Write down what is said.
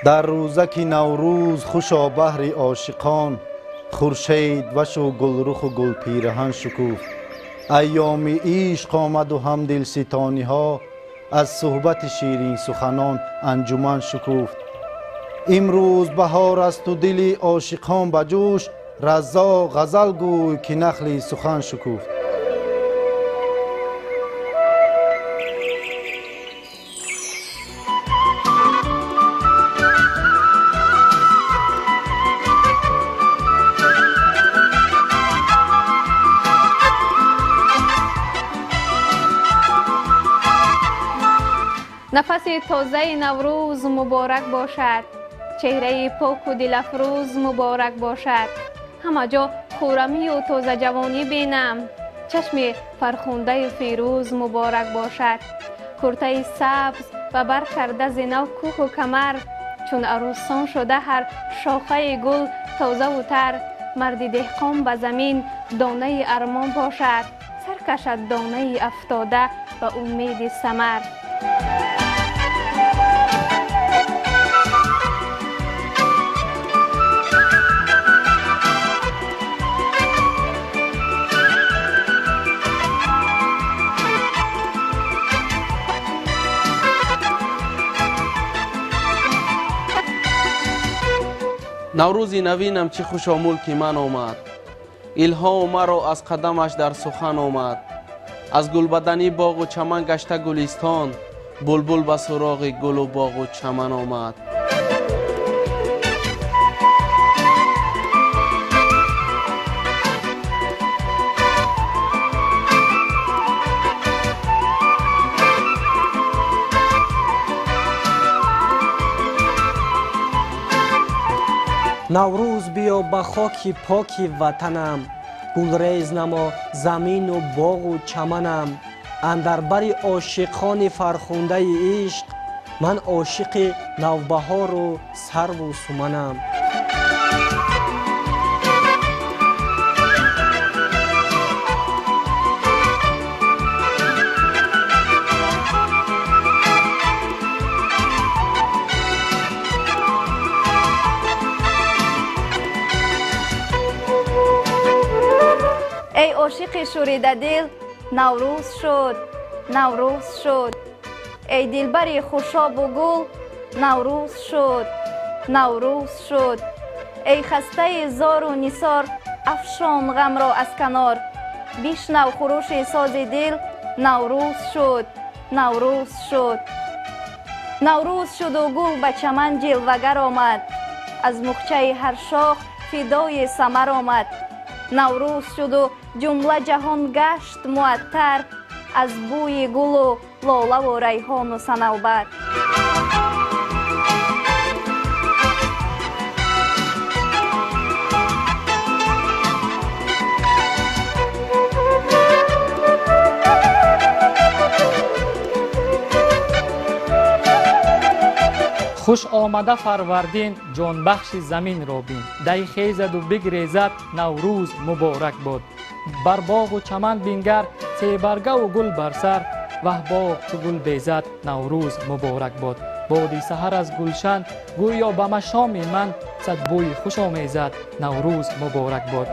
Дар рӯзаки Наврӯз хушо баҳри ошиқон, хуршед вашу гулруху гулпираҳан шукуфт. Айёми ишқ омаду ҳам дилситониҳо, аз суҳбати ширинсуханон анҷуман шукуфт. Имрӯз баҳор асту дили ошиқон ба ҷӯш, Раззоқ ғазал гӯй ки нахли сухан шукуфт. Нафаси тозаи Наврӯз муборак бошад, чеҳраи поку дилафрӯз муборак бошад. Ҳама ҷо хуррамию тозаҷавонӣ бинам, чашми фархундаю фирӯз муборак бошад. Куртаи сабз ба бар карда зинав кӯҳу камар, чун арӯсон шуда ҳар шохаи гул тозаву тар. Марди деҳқон ба замин донаи армон бошад, сар кашад донаи афтода ба умеди самар. Наврӯзи навинам чӣ хушо мулки ман омад, илҳом маро аз қадамаш дар сухан омад. Аз гулбаданӣ боғу чаман гашта гулистон, булбул ба суроғи гулу боғу чаман омад. Наврӯз биё ба хоки поки ватанам, гулрез намо замину боғу чаманам. Андар бари ошиқони фархундаи ишқ, ман ошиқи навбаҳору сарву суманам. Эй ошиқи шуридадил, Наврӯз шуд, Наврӯз шуд. Эй дилбари хушобу гул, Наврӯз шуд, Наврӯз шуд. Эй хастаи зору нисор, афшон ғамро аз канор. Бишнав хурӯши сози дил, Наврӯз шуд, Наврӯз шуд. Наврӯз шуду гул ба чаман ҷилвагар омад, аз мухчаи ҳар шох фидои самар омад. Наврӯз шуду ҷумла ҷаҳон гашт муаттар, аз бӯи гулу лолаву райҳону санавбар. Хуш омада Фарвардин, ҷонбахши заминро бин. Дай хезаду бигрезад, Наврӯз муборак бод. Бар боғу чаман бингар, себаргаву гул бар сар, ваҳ боғ чу гул безад, Наврӯз муборак бод. Боди саҳар аз гулшан гӯё ба машоми ман сад бӯи хуш омезад, Наврӯз муборак бод.